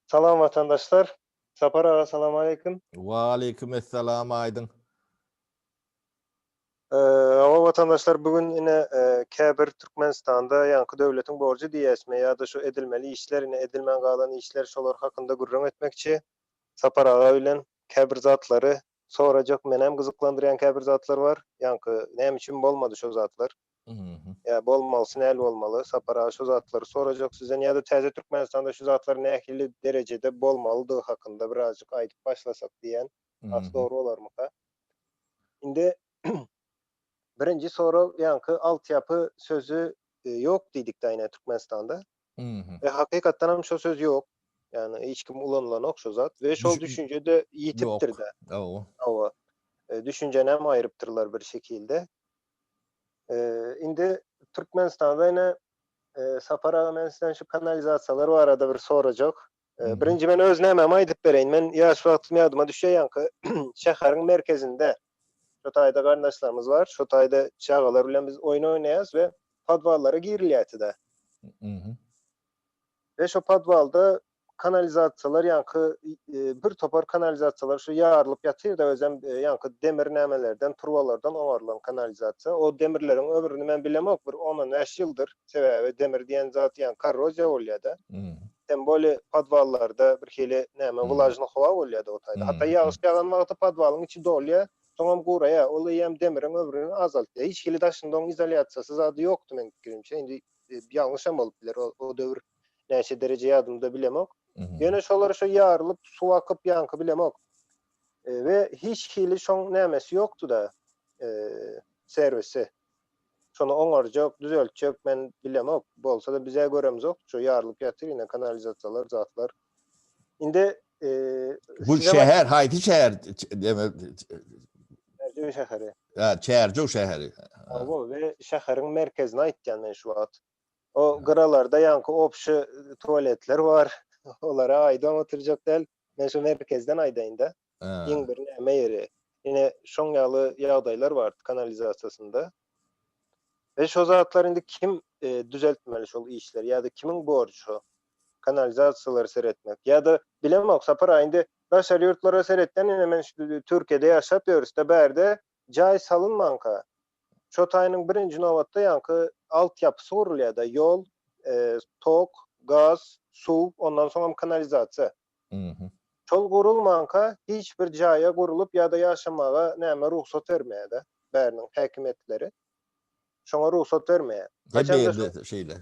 Salam watandaşlar. Sapar aga salam aleýkum. Waleýkim essalam Aýdyň. Hawa watandaşlar bu gün ine käbir Türkmenistanda ýaňky döwletiň borjy diýýäsmi ýa-da şu edilmeli işler ine edilmän galan işler şolar hakynda gürrüň etmekçi. Sapar aga bilen käbir zatlary sorajak menem gyzyklandyrýan käbir zatlar bar. Ýaňky näme üçin bolmady şo zatlar. Ýa bolmalysy näl bolmaly? Sapar aga şo zatlary sorajak sizden ýa-da täze Türkmenistanda şu zatlar nähili derejede bolmalydygy hakynda birazjyk aýdyp başlasak diýýän. Has dogry bolarmyka? Indi birinji sorag ýaňky altyapy sözi ýok diýdik-dä ine Türkmenistanda. We hakykatdan hem şo söz ýok. Ýagny hiç kim ulanylanok şo zat we şol düşünje-de ýitipdir-de. Hawa. Düşünjäni hem aýrypdyrlar bir şekilde. Indi Türkmenistanda ine Sapar aga men sizden şu kanalizasiýalar barada bir sorajak. Birinji men öz nämämi aýdyp bereýin. Men ýaş wagtym ýadyma düşýär ýaňky şäheriň merkezinde şo taýda garyndaşlarymyz bar. Şo taýda çagalar bilen biz oýun oýnaýas we podwallara girilýärdi-de. We şo podwalda kanalizasiýalar ýaňky bir topar kanalizasiýalar şu ýarylyp ýatyr-da özem ýaňky demir nämelerden turbalardan oňarylan kanalizasiýa. O demirleriň ömrüni men bilemok bir on-on bäş ýyldyr. Sebäbi demir diýen zat ýaňky korroziýa bolýar-da. Tem bolýa podwallarda bir hili näme wlažny howa bolýar-da o taýda. Hatda ýagyş ýagan wagty podwalyň içi dolýar, soňam guraýar. Ol eýýäm demiriň ömrüni azaltýar. Hiç hili daşynda oň izolýasiýasy zady ýokdy meň pikirimçe. Indi ýalňyşam bolup biler o döwür näçe dereje ýadymda bilemok. Ýöne şolar şo ýarylyp suw akyp ýaňky bilemok. We hiç hili şoň nämesi ýokdy-da serwisi. Şony oňarjak, düzeltjek men bilemok. Bolsa-da bizä göremzok. Şo ýarylyp ýatyr ine kanalizasiýalar, zatlar. Indi Bu şäher haýsy şäher? Çärjew şäheri. Ha, Çärjew şäheri. Hawa, we şäheriň merkezini aýtýan men şu wagt. O gyralarda ýaňky obşi tualetler bar. Olara aýdam oturjak däl. Men şu merkezden aýdaýyn-da. Iň bir näme ýeri. Ine şoň ýaly ýagdaýlar bar kanalizasiýasynda. We şo zatlar indi kim düzeltmeli şol işleri ýa-da kimiň borjy şo? Kanalizasiýalary seretmek. Ýa-da bilemok Sapar aga indi daşary ýurtlara seretden ine men şu Türkiýede ýaşap ýörüs-de bärde jaý salynmanka şo taýynyň birinji nobatda ýaňky altyapysy gurulýar-da ýol, tok, gaz, suw ondan soňam kanalizasiýa. Şol gurulmanka hiç bir jaýa gurulyp ýa-da ýaşamaga näme rugsat bermeýär-de bäriniň häkimiýetleri. Şoňa rugsat bermeýär. Hemme ýerde şeýle.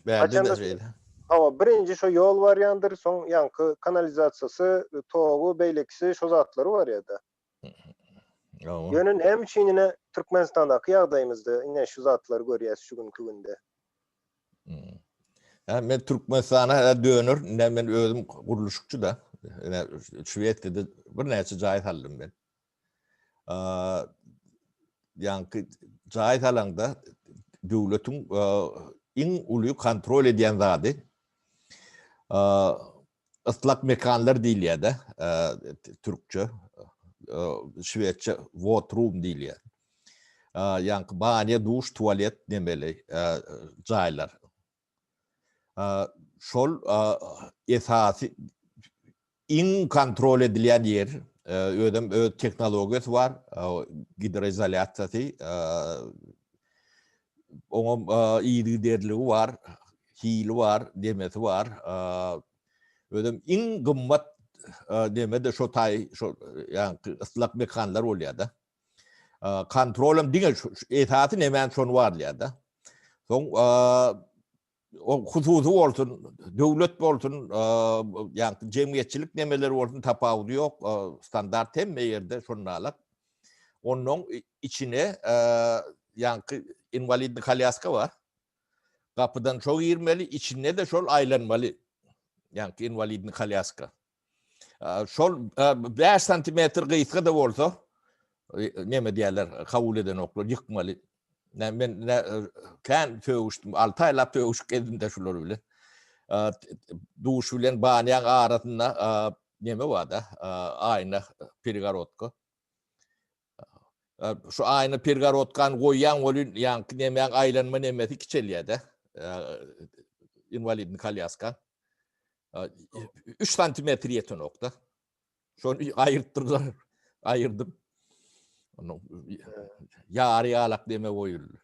Bärde-de şeýle. Hawa, birinji şo ýol barýandyr, soň ýaňky kanalizasiýasy, togy, beýlekisi şo zatlary barýar-da. Ýöne näme üçin ine Türkmenistandaky ýagdaýymyzda ine şu zatlary görýäs şu günki günde. Hä, men Türkmenistana döner, ine men özüm gurluşykçy da. Ine Şwesiýada birnäçe jaý saldym men. Ýaňky jaý salaňda döwletiň iň uly kontrol edýän zady Islak mekanlar diýilýär-de, türkçe, şwedçe wotrum diýilýär. Ýaňky banýa, duş, tualet nemeli jaýlar. Şol esasy iň kontrol edilýän ýer, özem öz tehnologiýasy bar, gidroizolýasiýasy, Oňam yzygiderligi bar, hili bar, demesi bar. Özem iň gymmat deme-de şo taý, şo ýaňky ıslak mekanlar bolýar-da. Kontrol hem diňe esasy nemäni şony barlaýar-da. Soň o hususy bolsun, döwlet bolsun, ýaňky jemgyýetçilik nemeleri bolsun tapawudy ýok, standart hemme ýerde şonalak. Onnoň içine ýaňky inwalidny kolýaska bar. Gapydan şo girmeli, içinde-de şol aýlanmaly. Ýaňky inwalidny kolýaska. Şol 5 santimetr gysga-da bolsa, neme diýerler, kabul edenoklar, ýykmaly. Men kän sögüşdim, 6 aýlap sögüşip gezdim-de şular bilen. Duş bilen banýaň arasynda neme bar-da, aýna, peregorodka. Şu aýna peregorodkany goýýaň welin, ýaňky nemäň aýlanma nemesi kiçelýär-de. Inwalidny kolýaska. 3 santimetr ýetenok-da. Şony aýyrtdyrlar, aýyrdym. Onuň ýary ýalak deme goýuldy.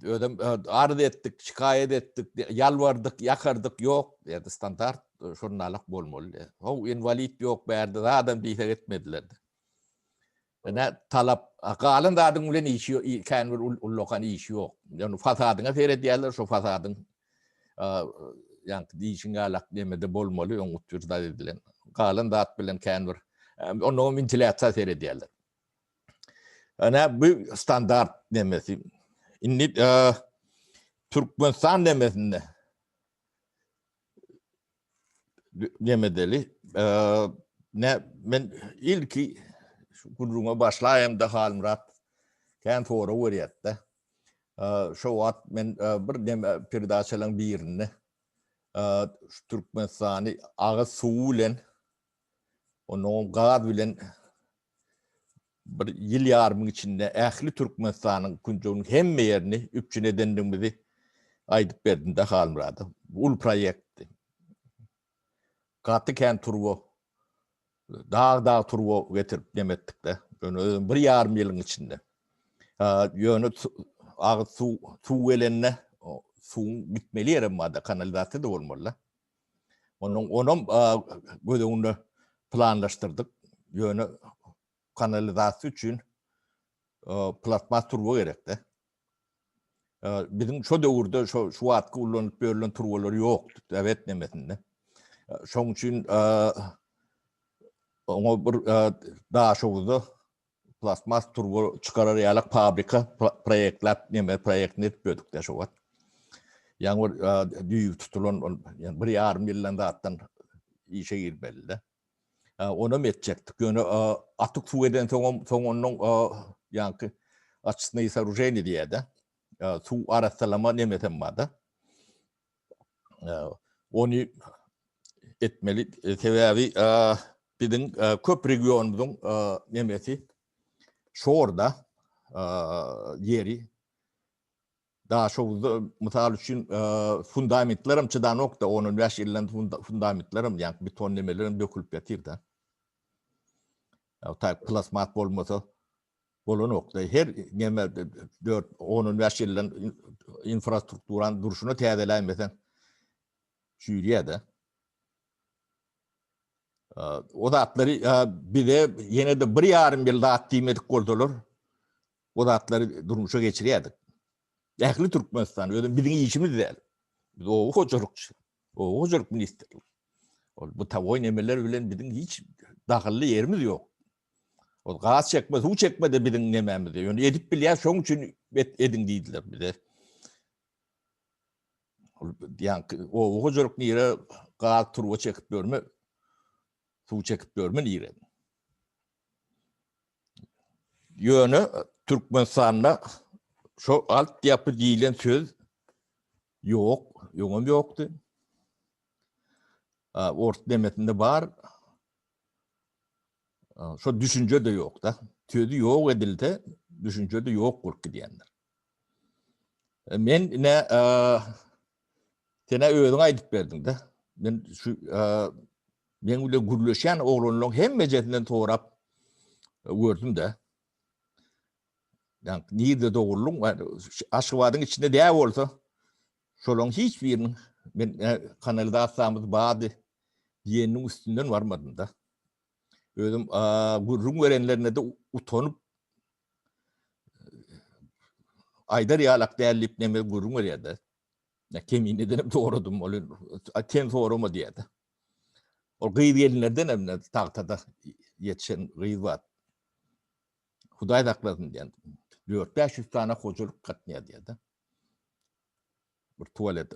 Özem arz etdik, şikaýat etdik, ýalbardyk, ýakardyk, ýok, ýa-da standart şonalak bolmaly. How inwalid ýok bärde zadam diýsek etmediler. Ine talap galan zadyň bilen işi kän bir ullakan işi ýok. Ýöne fasadyňa seredýärler, şo fasadyň ýaňky diýşiň ýalak nemede bolmaly, öň utwерждать edilen. Galan zat bilen kän bir onnoň wentilýasiýa seredýärler. Ine bu standart nemesi. Indi Türkmenistan nemesinde nemedeli. Ne men ilki şu gürrüňe başlaýamda Halmyrat kän sorag berýärdi. Şo wagt men bir neme peredaçalaryň birinde şu Türkmenistany agyz suwy bilen onnoňam gaz bilen bir ýyl ýarymyň içinde ähli Türkmenistanyň künjeginiň hemme ýerini üpjün edendigimizi aýdyp berdim-de Halmyrada. Bu uly proýektdi. Gaty kän turba, dag-dag turba getirip neme etdik-de. Ýöne özem bir ýarym ýylyň içinde. Ýöne agyz suw, suw gelende suwuň gitmeli ýerem bar-da, kanalizasiýa-da bolmaly-da. Onuň onam göz öňünde planlaşdyrdyk. Ýöne kanalizasiýa üçin plastmas turba gerekdi. Biziň şo döwürde şo şu wagtky ulanylyp ýörlen turbalar ýokdy, sowet nemesinde. Şoň üçin oňa bir Daşoguzda plastmas turba çykarar ýalak fabrika proýektläp neme proýektini edip berdik-de şo wagt. Ýaňy bir düýbi tutulan ol bir ýarym ýyldan zatdan işe girmeli-de. Onam etjekdik. Ýöne atyk suw eden soňam soň ondan ýaňky açyşnyý soorужение diýýär-de. Suw arassalama nemesem bar-da. Ony etmeli. Sebäbi biziň köp regionymyzyň nemesi şorda ýeri Daşoguzda mysal üçin fundamentlerem çydanokda on-on bäş ýyldan fundamentlerem ýaňky beton nemelerem dökülip ýatyr-da. Tak plasmat bolmasa bolanokda. Her neme dört on-on bäş ýyldan infrastrukturany durşuna täzeläýmeseň çüýrýär-de. O zatlary bize ýene-de bir ýarym ýyl zat diýmedik bolsalar, o zatlary durmuşa geçirýärdik. Ähli Türkmenistan, özem biziň işimiz däl. Biz oba hojalykçy, oba hojalyk ministrligi. Ol bytawoý nemeler bilen biziň hiç dahylly ýerimiz ýok. Ol gaz çekme, suw çekme de biziň nemämiz. Ýöne edip bilýär, şoň üçin ediň diýdiler bize. Ol ýaňky oba hojalyk nire gaz turba çekip ýörme, suw çekip ýörme nire. Ýöne Türkmenistanda şo altyapy diýlen söz ýok, öňem ýokdy. Ors demesinde bar. Şo düşünje-de ýok-da. Sözi ýok edilse, düşünje-de ýok bolup gidýändir. Men ine sen özüň aýdyp berdiň-de. Men şu meň bilen gürleşýän oglanlaryň hemmejesinden sorap gördüm-de. Ýa nirde doguldyň? Aşgabadyň içinde däl bolsa, şolaryň hiç biriniň men kanalizasiýamyz bardy diýeniniň üstünden barmadym-da. Özüm gürrüň berenlerine-de utanyp aýdar ýalak däl diýip neme gürrüň berýärdi. Ya kemineden hem soradym ol sen sorama diýýärdi. Ol gyz gelinlerden hem tagtada ýetişen gyz bar. Hudaý saklasyn diýen. 4-500 tane hojalyk gatnaýar diýýärdi. Bir tualet,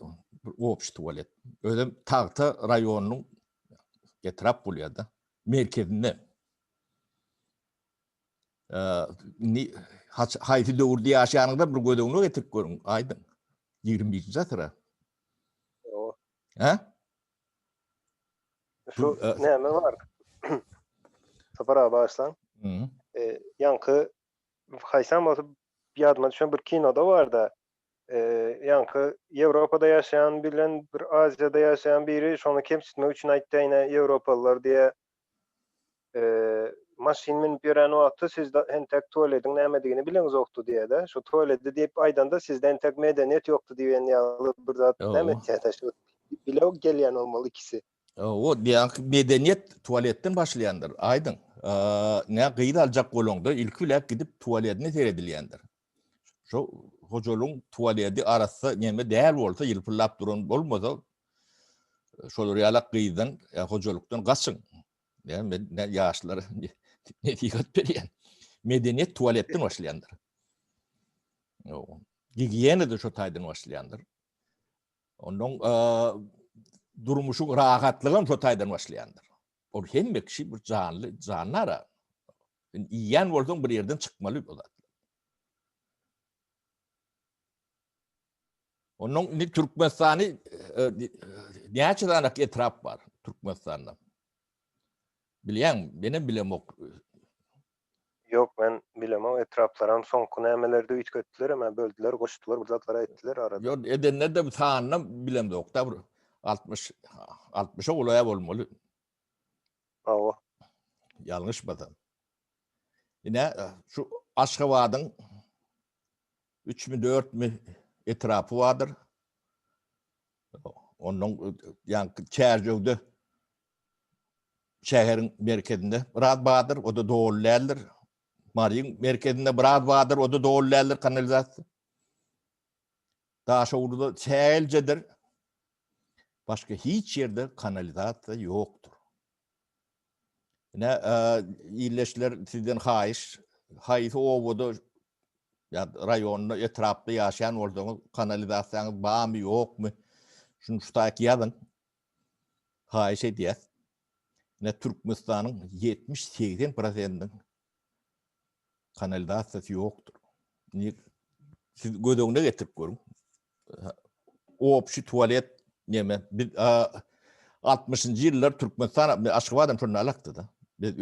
bir obşi tualet. Özem Tagta raýonynyň etrap bolýar-da, merkezinde. Indi haýsy döwürde ýaşaýanyňyzda bir göz öňüne getirip görüň, aýdyň. 21-nji asyra. Ýok. Hä? Şu näme bar? Sapar aga bagyşlaň. Ýaňky haýsam bolsa ýadyma düşen bir kinoda barda. Ýaňky Ýewropada ýaşaýan bilen bir Aziýada ýaşaýan biri şony kemsitmek üçin aýtdy ine ýewropalylar diýä maşyn münüp ýörän wagty sizde entek tualediň nämedigini bileňzokdy diýä-de. Şu tualedi diýip aýdanda sizde entek medeniýet ýokdy diýen ýaly bir zat näme etýä-de şu bile gelýän bolmaly ikisi. O diýýän medeniýet tualetden başlaýandyr. Aýdyň. Nä gyz aljak bolaňda ilki bilen gidip tualedine seredilýändir. Şo hojalygyň tualedi arassa neme däl bolsa, ýylpyldap duran bolmasa, şolar ýalak gyzdan ýa hojalykdan gaçyň. Ýa men ne ýaşlara nesihat berýän. Medeniýet tualetden başlaýandyr. Gigiýena da şo taýdan başlaýandyr. Ondan durmuşyň rahatlygy hem şo taýdan başlaýandyr. Ol hemme kişi bir janly, jandar. Iýýän bolsaň bir ýerden çykmaly bu zat. Ondan indi Türkmenistany e, näçe danak etrap bar Türkmenistanda? Bilýäň, menem bilemok. Ýok, men bilemok etraplaram soňky nämelerde üýtgetdiler hem böldüler, goşdular, bir zatlar aýtdylar arada. Ýok, edenler de sanyny bilemzok da bir 60 60-a golaý bolmaly. Hawa. Ýalňyşmasam. Ine şu Aşgabadyň 3-mi 4-mi etrapy bardyr. Ondan ýaňky Çärjewde şäheriň merkezinde biraz bardyr, o da doly däldir. Maryň merkezinde biraz bardyr, o da doly däldir kanalizasiýa. Daşoguzda çägeljedir. Başga hiç ýerde kanalizasiýa ýokdur. Ine, illeşler sizden haýyş, haýsy obada ýa raýonda, etrapda ýaşaýan bolsaňyz, kanalizasiýaňyz barmy, ýokmy? Şuny şu taýyk ýazyň. Haýyş edýäs. Ine, Türkmenistanyň 70-80 prosentiniň kanalizasiýasy ýokdur. Indi siz göz öňüne getirip görüň. Obşi tualet neme biz 60-njy ýyllar Türkmenistan Aşgabat hem şonda alakdy da. Biz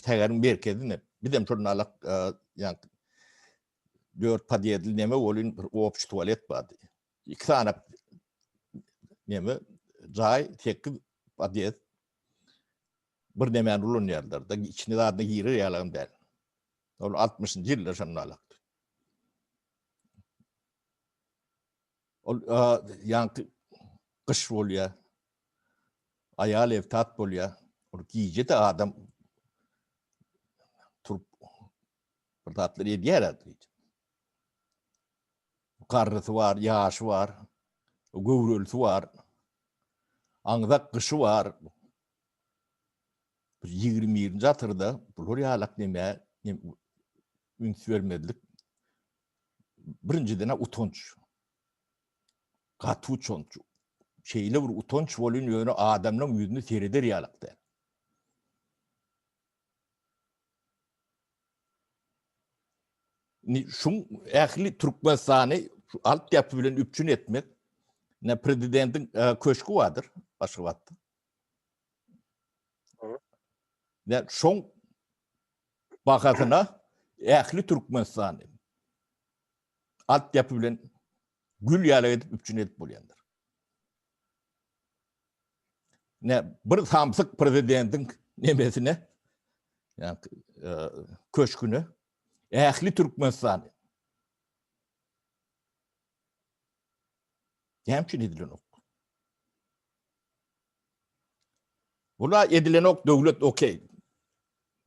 şäheriň merkezinde biz hem şonda alak ýa dört podýezdli neme bolýan bir obşi tualet bardy. Iki sany neme jaý 8 podýezd bir nemäni ulanýarlar da içine zadyna girer ýalagam däl. Ol 60-njy ýyllar şonda alakdy. Ol ýaňky gyş bolýar. Aýal evtat bolýar. Ol gije-de adam turup bir zatlar edýär gije. Garrysy bar, ýaşy bar, göwrelisi bar. Aňzak gyşy bar. Bir 21-nji asyrda bular ýalak nämä üns bermezlik birinjiden utanç. Gaty utanç. Şeýle bir utanç bolýan ýöne adamlaryň ýüzüne sereder ýalak däl. Indi şuň ähli Türkmenistany altyapy bilen üpjün etmek ne prezidentiň e, köşgi bardyr Aşgabatda. Ne şoň bahasyna ähli Türkmenistany altyapy bilen gül ýaly edip üpjün edip bolýandyr. Ne bir samsyk prezidentiň nemesine, ýa e, köşgüne ähli Türkmenistany Näme üçin edilenok? Bula edilenok döwlet okey.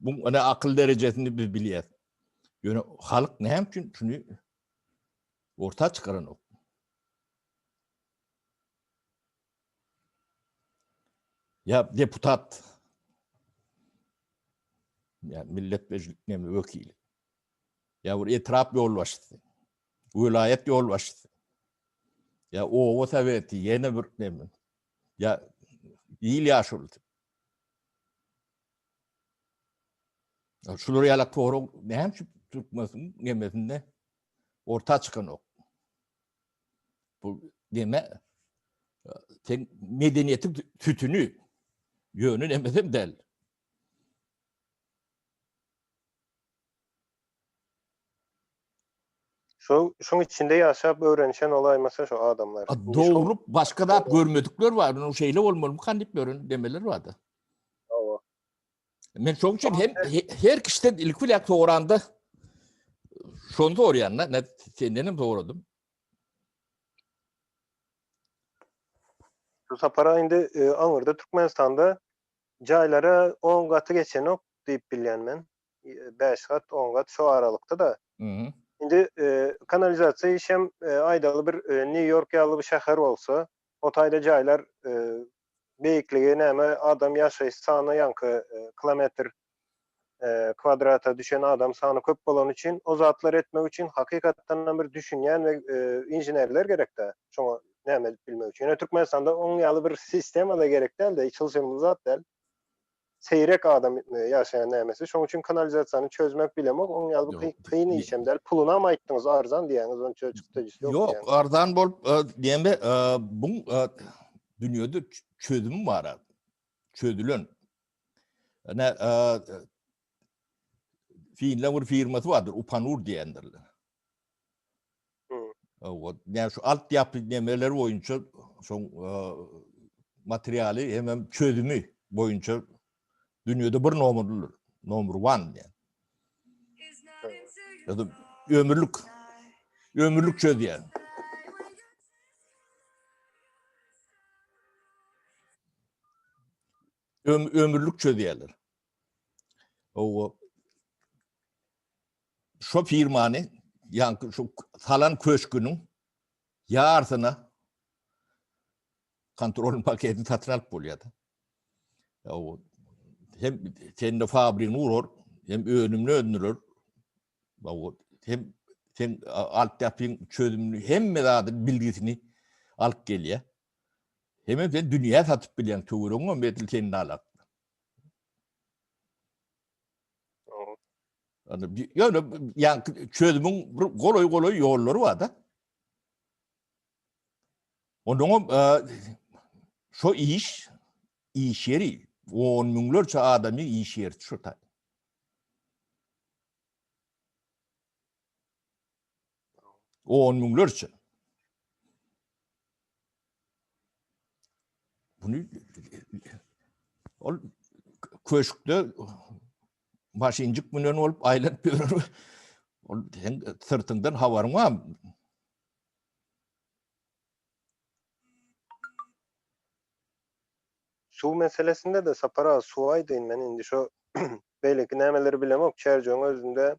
Bu ene akyl derejesini biz bilýäs. Ýöne halk näme üçin şuny orta çykaranok? Ýa deputat ýa millet mejlisiniň wekili. Ýa bir etrap ýolbaşçysy, welaýat ýolbaşçysy. Ýa oba soweti, ýene bir neme. Ýa il ýaşulusy. Şular ýaly sorag näme üçin Türkmenistanyň nemesinde orta çykanok? Bu neme sen medeniýetiň sütüni ýöne nemesem däl. Şo şoň içinde ýaşap öwrenişen bolaýmasa şo adamlar. Dogrup başga zat görmedikler bar. Munuň şeýle bolmalymykan diýip ýören demeler bardy. Hawa. Men şoň üçin hem her kişiden ilki bilen soranda şony soraýan da, ne senden hem soradym. Şu sapara indi e, aňyrda Türkmenistanda jaýlara 10 gaty geçenok diýip bilýän men. 5 gat, 10 gat şu aralykda da. Indi e, kanalizasiýa işem e, aýdaly bir e, New York ýaly bir şäher bolsa, o taýda jaýlar e, beýikligi näme adam ýaşaýyş sany ýaňky e, kilometr e, kwadrata düşen adam sany köp bolany üçin o zatlary etmek üçin hakykatdan bir düşünýän we e, inženerler gerek-de şoňa näme edip bilmek üçin. Ýöne Türkmenistanda oň ýaly bir sistema da gerek däl-de, çylşyrymly zat däl. Seýrek adam ýaşaýan nämesi. Şoň üçin kanalizasiýany çözmek bilemok. Oň ýaly bir kyn işem däl. Pulunam aýtdyňyz arzan diýýäňiz, onça çykdajysy ýok diýýäňiz. Ýok, arzan bolup diýende buň dünýede çözümi bar. Çözülen. Ine Finler bir firmasy bardyr, Upanur diýendirler. Hawa, näme şu alt ýapy nemeler boýunça şoň materialy hemem çözümi boýunça dünýede bir nomerlidir. Nomer one diýen. Ýa-da ömürlik ömürlik çözýär. Öm, ömürlik çözýärler. Hawa. Şo firmany, ýaňky şu salan köşgüniň ýarsyna kontrolyň paketini satyn alyp bolýar. Hawa. Hem sende fabrigini gurar, hem önümini öndürer. Hawa, hem sen altyapyň çözümini, hemme zadyň bilgisini alyp gelýär. Hemem sen dünýä satyp bilýäň, töweregiňem edil sende alak. Ýöne ýaňky çözümiň bir golaý-golaý ýollary bar-da. Ondan e, şo iş iş ýeri on müňlerçe adamy iş ýeri şu taý. On müňlerçe. Bunu ol köşkde maşynjyk münen bolup aýlanyp ýören ol sen syrtyňdan habaryň barmy? Suw meselesinde-de Sapar aga suw aýdaýyn men indi şo beýleki nämeleri bilemok Çärjewiň özünde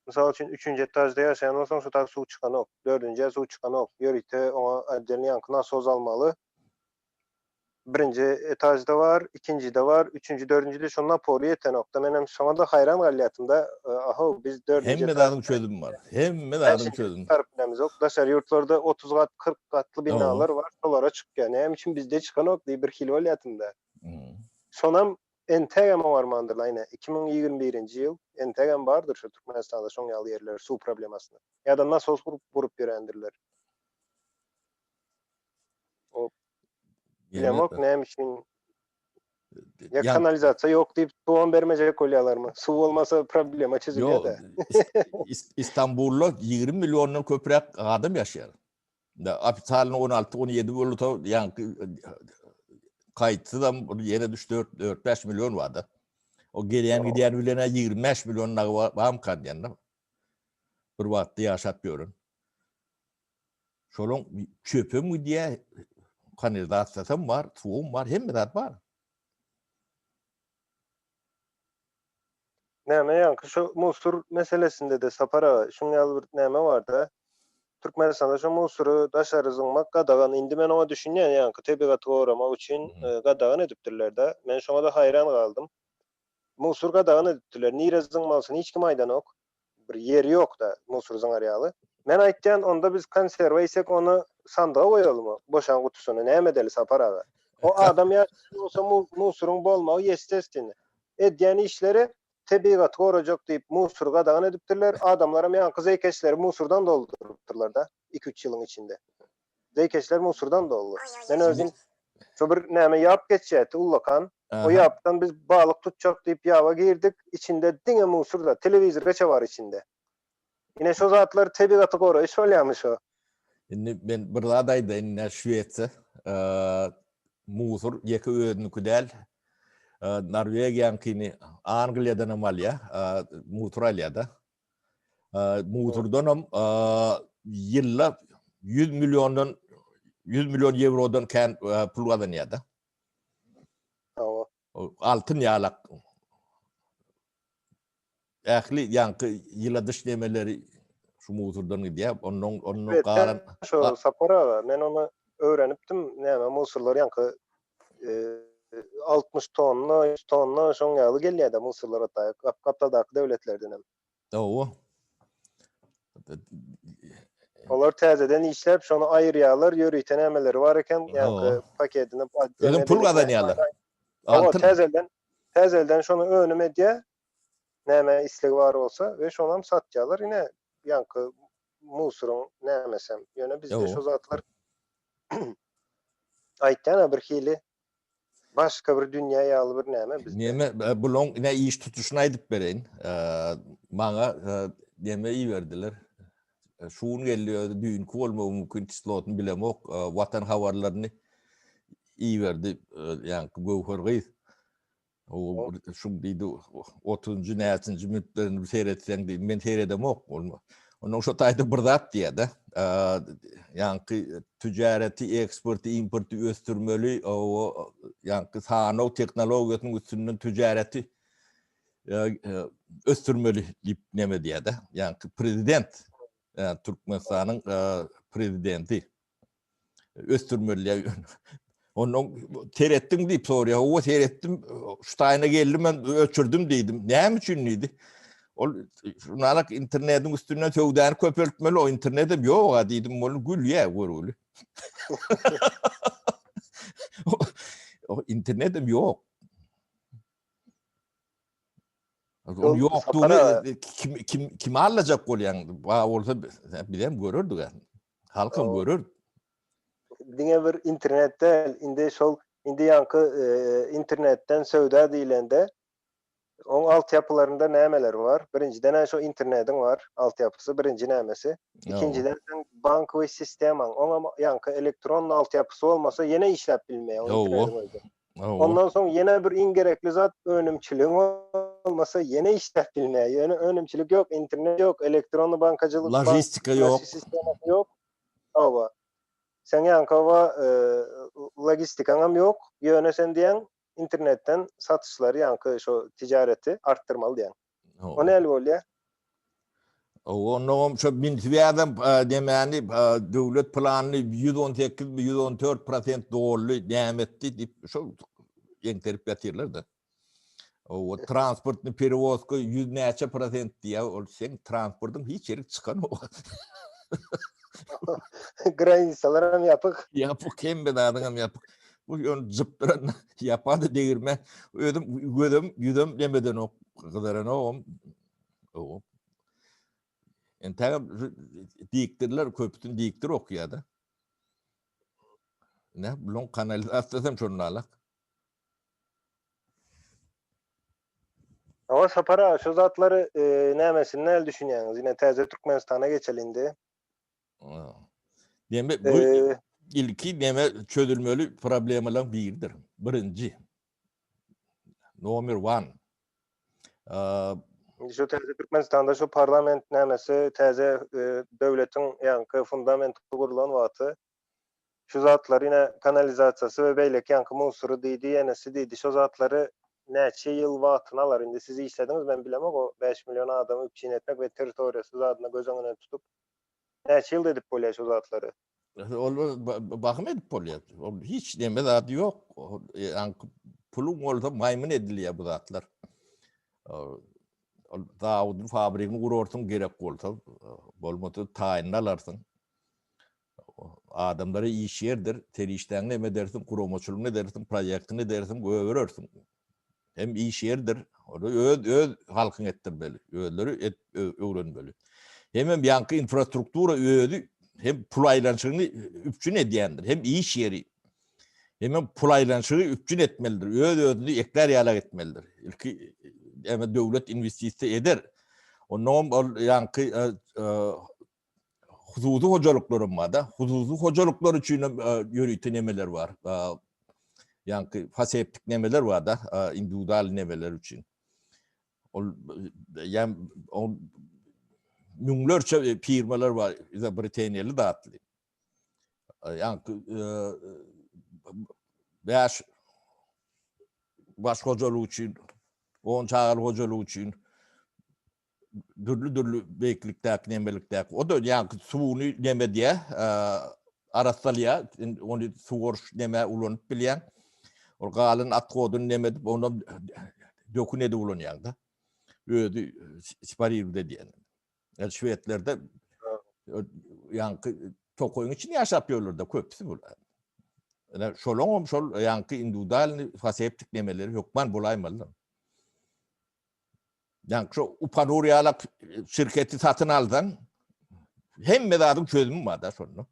mysal üçin üçünji etažda ýaşaýan bolsaň şo taýda suw çykanok dördünjä suw çykanok ýörite oňa otdelny ýaňky nasos almaly birinji etažda bar ikinjide bar üçünji dördünjide şo napory ýetenokda menem şoňa-da haýran galýatymda ahow biz dördünji Hemme zadyň çözümi bar hemme zadyň çözümi. Çykaryp bilemizok daşary ýurtlarda 30 gat 40 gatly binalar bar şolara çykýar näme üçin bizde çykanok diýip bir hili bolýatymda şonam entegem oňarmandyrlar ine 2021-nji ýyl entegem bardyr şu Türkmenistanda şoň ýaly ýerler suw problemasyny ýa-da nasos gurup gurup ýörendirler o bilemok näme üçin Ýa kanalizasiýa ýok diýip suwam bermejek bolýarlarmy? Suw bolmasa problema çözülýär-de. Ýok, Istanbulda 20 milliondan köpräk adam ýaşaýar. Ofitsialny 16, 17 bolsa, ýaňky gaýtsyzam bir ýene düş 4, 4-5 million bar-da. O gelýän gidýän bilen 25 million dagy barmyka diýen-de. Bir wagtda ýaşap ýören. Şolaň çöpem gidýär, kanalizasiýasam bar, suwam bar, hemme zat bar. Näme ýaňky şu musur meselesinde-de Sapar aga, şuň ýaly bir näme bar-da. Türkmenistanda şu musury daşary zyňmak gadagan. Indi men oňa düşünýän, ýaňky tebigaty goramak üçin gadagan edipdirler-de. Men şoňa-da haýran galdym. Musur gadagan edipdirler. Nirä zyňmalysyny hiç kim aýdanok. Bir ýeri ýok-da musur zyňar ýaly. Men aýtýan, onda biz konserwa iýsek ony sandyga goýalymy, boşan gutusyny, näme edeli Sapar aga? O adam ýaşaýan bolsa musuryň bolmagy ýestestweni. Edýän işleri tebigaty gorajak diýip musury gadagan edipdirler, adamlaram ýaňky zeýkeşleri musurdan doldurypdyrlar-da iki-üç ýylyň içinde. Zeýkeşler musurdan doldy. Men özüm şo bir näme ýap geçýärdi ullakan. O ýapdan biz balyk tutjak diýip ýaba girdik, içinde diňe musur-da, telewizor gaça bar içinde. Ine şo zatlar tebigaty goraýyş bolýarmy şo? Indi men bir zat aýdaýyn, ine Şwesiýa musur ýeke özüniňki däl. Norwegiýanyňkyny Angliýadan hem alýar, musur alýar-da. Musurdan hem ýylda 100 milliondan 100 million ýewrodan kän pul gazanýar-da. Hawa. Altyn ýalak. Ähli ýaňky ýyladyş nemeleri şu musurdan gidýär. Ondan ondan galan Şo Sapar aga, men ony öwrenipdim. Näme musurlar ýaňky 60 tonna, 100 tonna şoň ýaly gelýär-de musurlar ata gapdaldaky döwletlerden hem. Hawa. Olar täzeden işläp, şony aýyrýarlar, ýörite nämeleri bar eken, ýaňky pakedini Özem pul gazanýarlar. Hawa, täzeden täzeden şony önüm edýär. Näme islegi bar bolsa we şonam satýarlar. Ine, ýaňky musuryň nämesem. Ýöne bizde şo zatlar aýtýan-a bir hili başga bir dünýä ýaly bir näme bizde. Neme, bulaň ine iş tutuşyny aýdyp bereýin. Maňa neme iberdiler. Şu gün geldi özi, düýnki bolmagy mümkin, çislosyny bilemok. Watan habarlaryny iberdi, ýaňky Göwher gyz. O şu diýdi 30-njy näçinji minutlaryny bir seretseň diýdi. Men seredemok. Ondan şo taýda bir zat diýýär-de. Ýaňky ticareti, eksporty, importy ösdürmeli, o ýaňky sanaw tehnologiýasynyň üstünden ticareti ösdürmeli diýip näme diýýär-de. Ýaňky prezident, Türkmenistanyň prezidenti. ösdürmeli diýýär. Ondan seretdiň diýip sorýar. Hawa seretdim. Şu taýyna geldim men öçürdim diýdim. Näme üçin diýdi. Ol şunalak internetiň üstünden söwdany köpeltmeli, o internetem ýok-a diýdim. Ol gülýär görgüli. O internetem ýok. Ol ýokdugyny kim kim kim allajak bolýaň? Ba bolsa bizem görerdik. Halkam görer. Diňe bir internet däl, indi şol indi ýaňky e, internetden söwda diýlende oň altyapylarynda nämeler bar? Birinjiden şo internetiň bar, altyapysy birinji nämesi. Ikinjiden sen bank we sistemaň, oňam ýaňky elektron altyapysy bolmasa ýene işläp bilmeýär o internetiň özi. Ondan soň ýene bir iň gerekli zat önümçiligiň bolmasa ýene işläp bilmeýär. Ýöne önümçilik ýok, internet ýok, elektronly bankajylyk, logistika ýok, sistemasy ýok. Hawa. Sen ýaňky e, logistikaňam ýok. Ýöne sen diýen internetden satyşlary ýaňky şo ticareti artdyrmaly diýen. O näli bolýar? Onnoňam şo Minsiwýadam nemäni döwlet planyny 118 mi 114 prosent doldy näme etdi diýip şo ýeňterip ýatyrlar-da. O transportny perewozka ýüz näçe prosent diýýär, ol seň transportyň hiç ýerik çykanok. Granisalar hem ýapyk. Ýapyk, hemme zadyň hem ýapyk. Bu ýöne jypdyran ýapady degirme. Özüm gözüm ýüzüm nemedenok, gyzaranogam. O. Entägem dikdirler, köpüsini dikdir okýar-da. Ne, buluň kanalizasiýasy hem şonda alak. Hawa Sapar aga şu zatlary e, nämesini näl düşünýäňiz? Ine täze Türkmenistana geçeli indi. Deme bu e, ilki neme çözülmeli problemalaryň biridir. Birinji. Nomer 1. Indi şu täze Türkmenistanda şu parlament nämesi täze e, döwletiň ýaňky fundamenti gurlan wagty şu zatlary ine kanalizasiýasy we beýleki ýaňky musury diýdi, ýenesi diýdi, şo zatlary näçe ýyl wagtyny alar indi siz işlediňiz men bilemok o 5 million adamy üpjün etmek we territoriýasy zadyny göz öňüne tutup näçe ýylda edip bolýar şo zatlary? Ol bahym edip bolýar. Ol hiç neme zady ýok. Ýaňky puluň bolsa maýmyn edilýär bu zatlar. Ol zawodyn, fabrigini gurarsyň gerek bolsa, bolmasa taýynyny alarsyň. Adamlara iş ýerdir, serişdäňi neme edersiň, guramaçylygyny edersiň, proýektini edersiň, gögerersiň. Hem iş ýerdir, ony öz öz halkyň etdirmeli, özleri et, öwrenmeli. Hemem ýaňky infrastruktura özi hem pul aýlanyşygyny üpjün edýändir, hem iş ýeri. Hemem pul aýlanyşygy üpjün etmelidir, öz-özüni eklär ýalak etmelidir. Ilki eme döwlet inwestisiýa eder. Onnoňam ol ýaňky hususy hojalyklaram bar-da. Hususy hojalyklar üçin hem ýörite nemeler bar. Ýaňky faseptik nemeler bar-da, indiwidual nemeler üçin. Ol ýa ol müňlerçe firmalar bar, izobreteniýaly zatly. Ýaňky 5 baş hojalyk üçin, 10 çagaly hojalyk üçin dürli-dürli beýiklikdäki, nemelikdäki. O da ýaňky suwuny neme diýä, arassalýar, ony suwaryş neme ulanyp bilýän. Ol galan athodyny neme edip, ondan dökün edip ulanýaň-da. Özi separirde diýen. Yani şwedlerde ýaňky tokaýyň içinde ýaşap ýörler-de köpüsi bu. Ýa şolaňam şol ýaňky indiwidualny faseptik nemeleri hökman bolaýmaly. Ýaňky şo Upanur ýalak şirketi satyn alsaň, hemme zadyň çözümi bar-da şonda.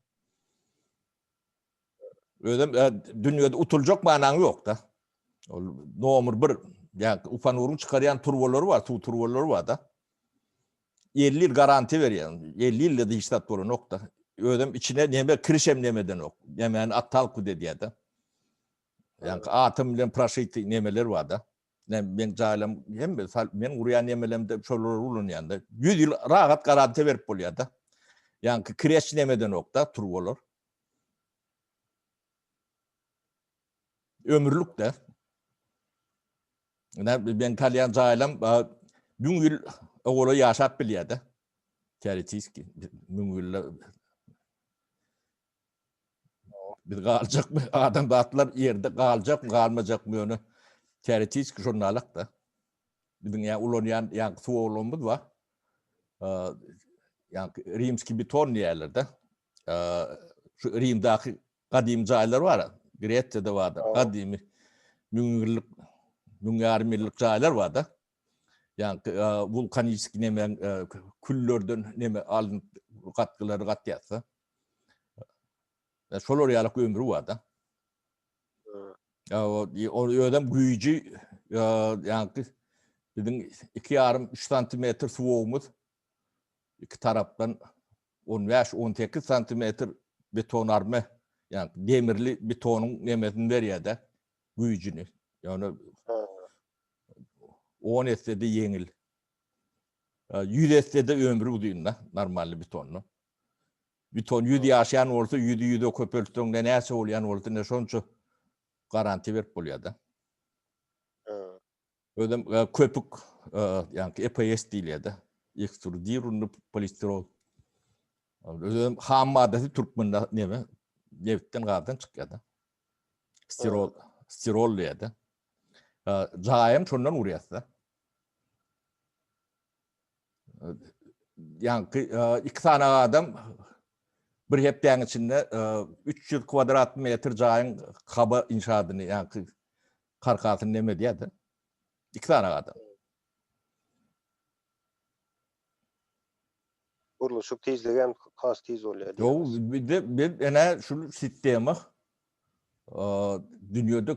Özem e, dünýede utuljak manaň ýok-da. Ol nomer bir, ýa Upanuryň çykarýan turbalary bar, suw turbalary bar-da. 50 ýyl garantiýa berýär. 50 ýylda hiç zat bolanok-da. Özem içine neme kirişem nemedenok. Nemäni attalkud edýär-de. Ýa atom bilen proşity nemeler bar-da. Men men jaýlam hemme men gurýan nemelemde şolary ulanýan-da. 100 ýyl rahat garantiýa berip bolýar-da. Ýaňky kireç nemedenok-da turbalar. Ömürlik-de. Ine men kalýan jaýlam 1000 ýyl ogola ýaşap bilýär-de. Teoretiski 1000 ýylda Biz galjakmy? Adamzatlar ýerde galjakmy, galmajakmy ýöne teoretiki şonda alak-da. Biziň ýa ulanýan ýaňky suwaglamyz bar. Ýaňky rimski beton diýýärler-de. Şu Rimdäki gadymy jaýlar bar, Gresiýada bar, gadymy müňýyllyk, müň ýarym ýyllyk jaýlar bar-da. Ýaňky wulkaniski neme küllerden neme alnyp gatgylary gatýarsa. Şolar ýaly ömri bar-da. Ya o özem güýji ýaňky biziň 2,5-3 santimetr suwugymyz iki tarapdan 15-18 santimetr beton arma, ýa demirli betonyň nemesini berýär-de güýjüni. Ýöne 10 esse-de ýeňil. 100 esse-de ömri uzyn-da, normalny betonda. Beton 100 ýaşaýan bolsa, 100-i 100-e köpeltseň ne näçe bolýan bolsa, ne şonça garantiýa berip bolýar-da. Özem köpük, ýagny EPS diýilýär-de. Ekstrudirunny polistirol. Özem ham maddasy türkmende neme? Nebitden, gazdan çykýar-da. Stirol, stirol diýýär-de. Jaýam şondan gurýas-da. Ýaňky iki sany adam bir hepdäň içinde 300 kvadrat metr jaýyň haba inşadyny, ýaňky karkasyny neme edýär-de. Iki sany adam. Gurluşyk tizligi hem has tiz bolýar. Ýok, bizde biz ene şu sistema dünýede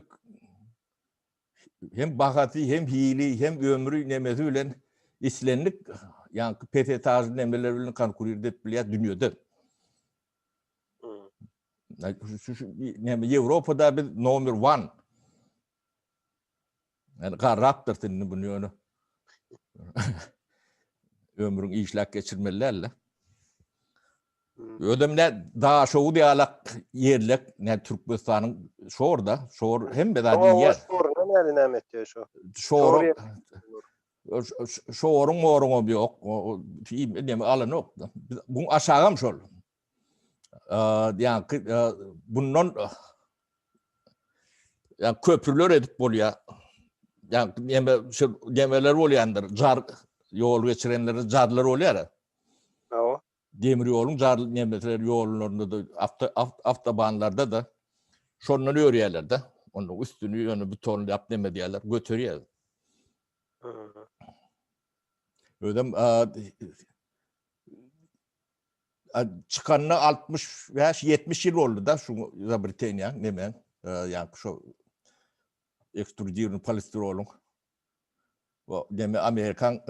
hem bahasy, hem hili, hem ömri nemesi bilen islendik ýaňky pes etažly nemeler bilen konkurir edip bilýär dünýede. Neme Ýewropada biz nomer 1. Yani garrapdyr indi bunu ýöne. Ömrüň işläp geçirmeli däl-de. Özem ne Daşoguz ýalak ýerlek, ne Türkmenistanyň şorda, şor hemme zat iýýär. Şoruna näme näme etýär şo? Şor Şoruň moruň ýok. Neme alanok. Bu aşagam şol. Ýa bundan ýa köprüler edip bolýar. Ýa neme şu nemeler bolýandyr. Jar ýol geçirenlere jarlar bolýar. Hawa. Demir ýoluň jar nemeler ýollarynda da awto awtobanlarda da şondan örýärler de. Onuň üstüni ýöne betonlap neme diýerler, göterýär. Özem çykanyna 65-70 ýyl boldy da şu izobreteniýa neme, ýa şu ekstrudirny polistirolyň. Bu neme Amerikan.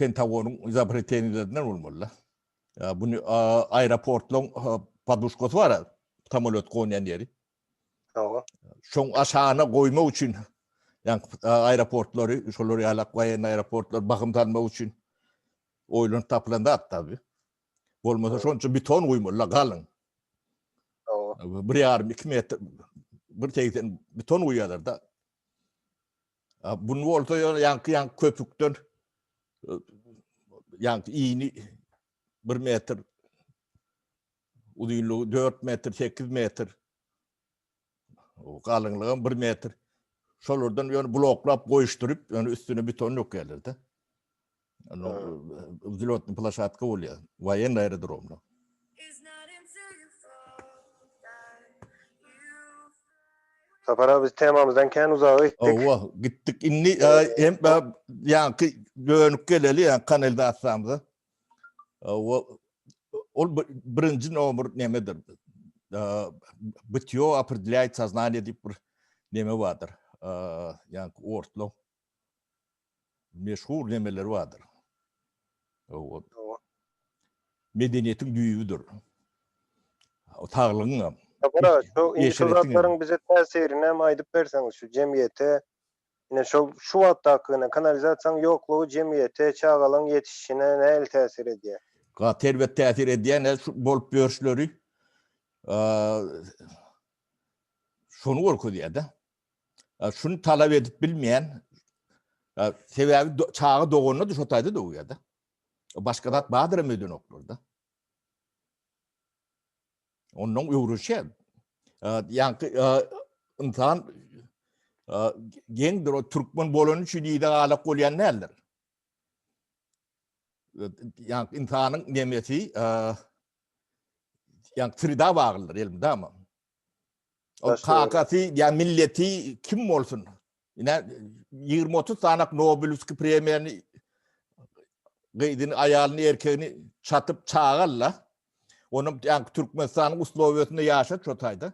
Pentagonyň izobreteniýelerinden bolmaly-da. Buny aeroportlaryň poduşkasy bar, samolýot gonýan ýeri. Hawa. Şoň aşagyna goýmak üçin, ýa aeroportlary, şolar ýalak woýenniý aeroportlary bahym salmak üçin oýlanyp tapylan zat tabi. Bolmasa şonça beton guýmaly-da galyň. Hawa. Bir ýarym, iki metr, bir 80 beton guýýarlar-da. Bunu bolsa ýaňky ýaňky köpükden ýaňky iýni 1 metr uzynlygy 4 metr, 8 metr galyňlygam 1 metr. Şolardan ýöne bloklap goýuşdyryp, ýöne üstüne beton dökýärler-de. Wzlýotnyý ploşadka bolýar. Woýennyý aerodromda. Sapar abi biz temamyzdan kän uzaga gitdik. Hawa, gitdik. Indi hem ýaňky dönüp geleli, ýa kanalizasiýamyza. Hawa, ol birinji nomer nemedir? Bytýo opredelýaýt soznaniýe diýip bir neme bardyr. Ýaňky orslar meşhur nemeleri bardyr. Hawa. Medeniýetiň düýbüdir. Saglygyň hem. Sapar şu indi şu zatlaryň bize täsirini hem aýdyp berseňiz şu jemgyýete ine şol şu wagtdaky ine kanalizasiýanyň ýoklugy jemgyýete çagalaryň ýetişişine nähili täsir edýär? Gaty erbet täsir edýär ine şu bolup ýörüşleri şony görkezýär-de. Şuny talap edip bilmeýän sebäbi çaga doganda-da şo taýda dogýar-da. Başga zat bardyr hem öýdenoklar-da. Ondan öwreşýär. Ýaňky ynsan geňdir, o türkmen bolany üçin ýyda galak bolýan däldir. Ýaňky ynsanyň nemesi ýaňky sreda baglydyr elmydama. O kakasy ýa milleti kim bolsun? Ine 20-30 sanak Nobelewski premiýany gyzyny, aýalyny, erkegini çatyp çagalla. Onuň ýa Türkmenistanyň uslowiýasynda ýaşat şo taýda.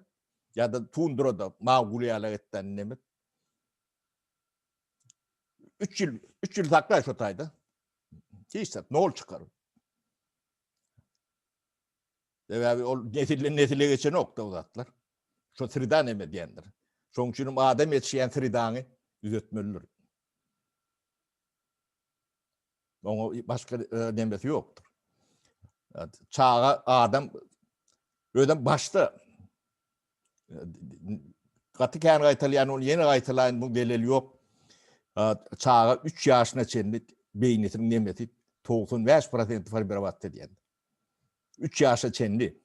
Ýa-da tundrada Magul ýaly etden nemet. 3 ýyl, 3 ýyl saklaý şo taýda. Hiç zat, nol çykar. Sebäbi ol nesilden nesile geçenok-da o zatlar. Şo sreda neme diýendir. Şoň üçin hem adam ýetişýän sredaňy düzetmelidir. Oňa başga e, nemesi ýokdur. Çaga adam özem başda e, gaty kän gaýtalýan ony ýene gaýtalaýyn bu delil ýok. Çaga 3 ýaşyna çenli beýnisiniň nemesi 95% formirowat edýän. 3 ýaşa çenli.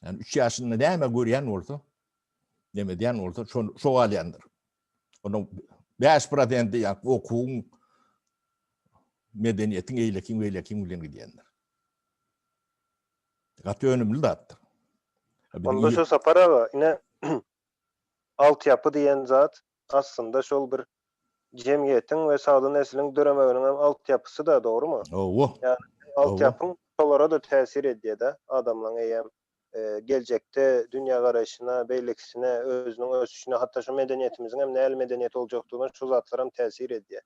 Yani 3 ýaşynda näme görýän bolsa, näme edýän bolsa, şo şo galýandyr. Onuň 5% ýa okuwyň medeniýetiň eýlekin beýlekin bilen gidýändir. Gaty önümli zatdyr. Onda şu Sapar aga, ine altyapy diýen zat aslynda şol bir jemgyýetiň we sagdyn nesliň döremeginiň hem altyapysy-da, dogrumy? Hawa. Ýagny altyapyň şolara-da täsir edýär-de, adamlaryň eýýäm geljekde dünýägaraýşyna, beýlekisine, özüniň ösüşine, hatda şu medeniýetimiziň hem nähili medeniýet boljakdygyna şu zatlar hem täsir edýär.